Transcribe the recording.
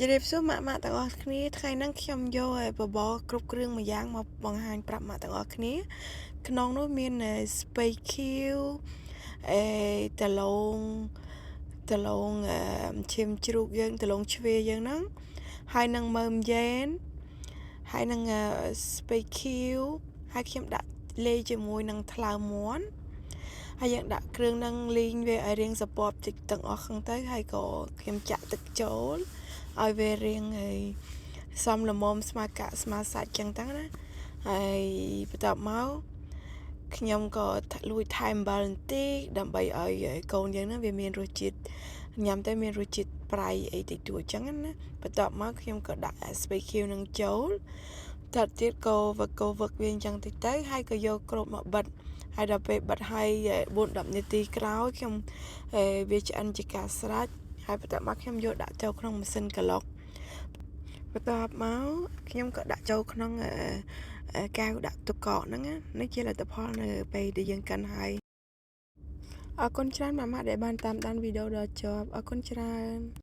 ជម្រាបសួរម៉ាក់ម៉ាក់ទាំងអស់គ្នាថ្ងៃហ្នឹងខ្ញុំយកឯបបរគ្រប់គ្រឿងមួយយ៉ាងមកបង្ហាញប្រាប់ម៉ាក់ទាំងអស់គ្នាក្នុងនោះមានស្ពៃខៀវអេដំឡូងដំឡូងឈាមជ្រូកយើងដំឡូងជ្វាយើងហ្នឹងហើយនឹងមើមយ៉ែនហើយនឹងស្ពៃខៀវហើយខ្ញុំដាក់លាយជាមួយនឹងថ្លើមមាន់ហើយយើងដាក់គ្រឿងនឹងលីងវាឲ្យរាងសពបតិចទាំងអស់ហ្នឹងទៅហើយក៏ខ្ញុំចាក់ទឹកចូលឲ្យវារាងឲ្យសមល្មមស្មើកាក់ស្មើសាច់ចឹងទៅណាហើយបន្ទាប់មកខ្ញុំក៏លួចថែមអំបិលបន្តិចដើម្បីឲ្យកូនយើងហ្នឹងវាមានរសជាតិញ៉ាំទៅមានរសជាតិប្រៃអីតិចតួចចឹងណាបន្ទាប់មកខ្ញុំក៏ដាក់ស្ពៃខៀវនឹងចូលតទៅទៀតក៏វឹកក៏វឹកវាអញ្ចឹងតិចទៅហើយក៏យកគ្របមកបិទហើយដល់ពេលបិទហើយ4 10នាទីក្រោយខ្ញុំវាឆ្អិនជាការស្រេចហើយបន្ទាប់មកខ្ញុំយកដាក់ចូលក្នុងម៉ាស៊ីនក្រឡុកបន្ទាប់មកខ្ញុំក៏ដាក់ចូលក្នុងកែវដាក់ទឹកកកហ្នឹងនេះជាលទ្ធផលនៅពេលដែលយើងកិនហើយអរគុណច្រើនម៉ាម៉ាដែលបានតាមដានវីដេអូដល់ចប់អរគុណច្រើន។